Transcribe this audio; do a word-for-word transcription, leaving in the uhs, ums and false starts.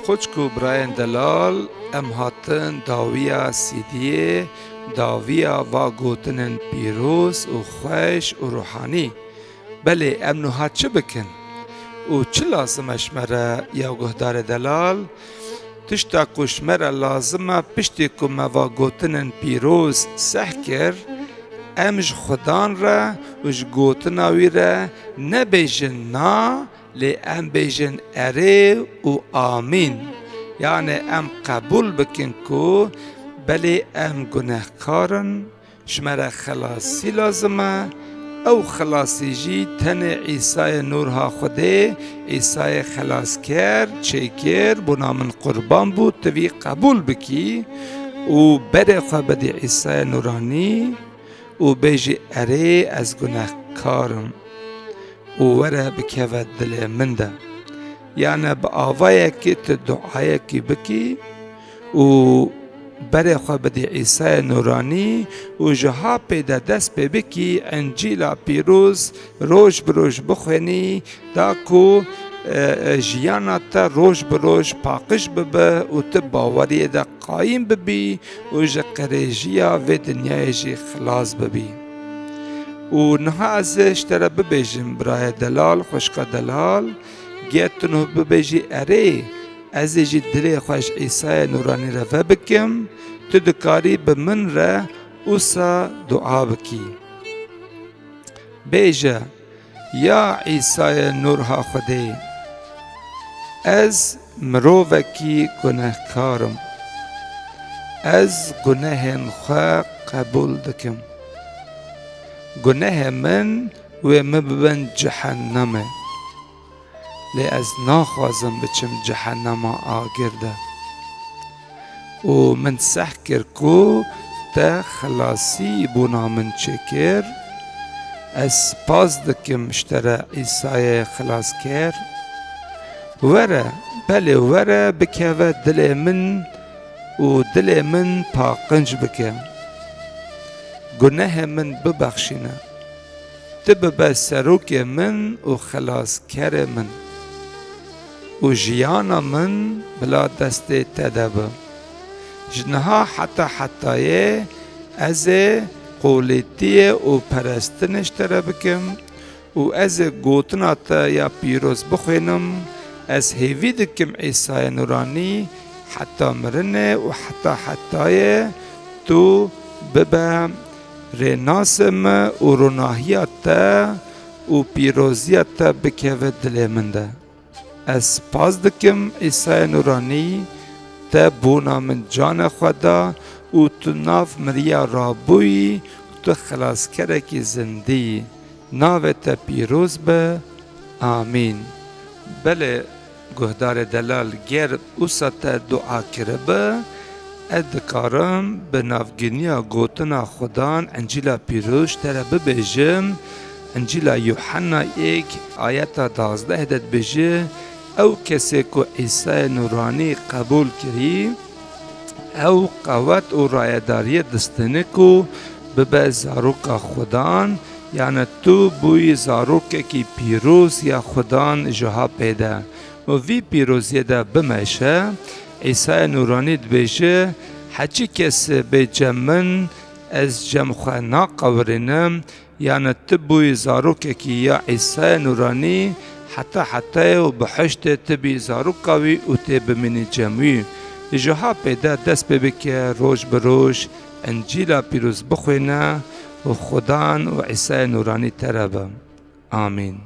Xwişk û birayên delal, em hatin dawiya C D'yê, dawiya va gotinên pîroz û xweş û ruhanî. Belê, em nuha çi bikin? Û çi lazim e ji me re ya guhdarê delal? Tişta ku ji me re lazim e, piştî ku me va gotinên pîroz seh kir, em ji Xudan re û ji gotina wî re nebêjin na, lê em bêjin erê û amîn. Yanê em qebûl bikin ku belê em gunehkar in, ji me re xelasî lazim e. Ew xelasî jî tenê Îsayê Nûrha Xwedê, Îsayê Xelasker, çêkir, bona min qurban bû, tu vî qebûl bikî û berê xwe bidî Îsayê Nûranî û bêjî, erê, ez gunehkar im û were bikeve dilê min de. Yane bi avayekî tu duayekî bikî û berê xwe bidî Îsayê Nûranî û ji ha pê de dest pê bikî Încîla Pîroz roj bi roj bixwênî, da ku, e, e, jiyana te roj bi roj paqij bibe û tu baweriyê de qayîm bibî û ji qirêjiya vê dinyayê jî xilas bibî. Û niha ez ê ji te re bibêjim, birayê delal, xwişka delal, ger tu nuh bibêjî, erê, ez ê jî dilê xwe ji Îsayê Nûranî re vebikim, tu dikarî bi min re wisa dua bikî. Bêje, ya Îsayê Nûrha Xwedê, ez mirovekî gunehkar im. Ez gunehên xwe qebûl dikim. Gunehê min wê min bibin cehennemê. Lê ez naxwazim biçim cehennema agir de. Û min seh kir ku te xelasî bona min çêkir. Ez spas dikim ji te re Îsayê Xelasker. Were, belê were bikeve dilê min û dilê min paqinc bike. Gunehê min bibexşîne. Tu bibe serokê min û xelaskerê min û jiyana min bila destê te de be. Ji niha heta hetayê ez ê qolîtiyê û perestinê ji te re bikim û ez ê gotina te ya pîroz bixwînim. Ez hêvî dikim Îsayê Nûranî heta mirinê û heta hetayê tu bibe rênasê me û ronahiya te û pîroziya te bikeve dilê min de. Ez spas dikim Îsayê Nûranî, te bona min canê xwe da û tu nav miriya rabûyî û tu xelaskerekî zindî yî. Navê te pîroz be. Amîn. Belê, guhdarê delal, ger wisa te dua kiribe, ez dikarim bi navginiya gotina Xudan Încîla Pîroz ji te re bibêjim. Încîla Yuhanna yek ayeta duwazdeh de dibêje, ew kesê ku Îsayê Nûranî qebûl kirî, ew qewet û rayedariyê distîne ku bibe zaroka Xudan, yane tu bûyî zarokekî pîroz ya Xudan ji ha pê de. Û vî pîroziyê de bimeşe, Îsayê Nûranî dibêje, heçî kes bê cem min, ez cem xwe naqewirînim, yane tu bûyî zarokekî ya Îsayê Nûranî heta hetayê û bihiştê tu bî zaroka wî û tê bimînî cem wî. Ji ha pê de dest pê bike roj bi roj Încîla Pîroz bixwîne û Xudan û Îsayê Nûranî te re be. Amîn.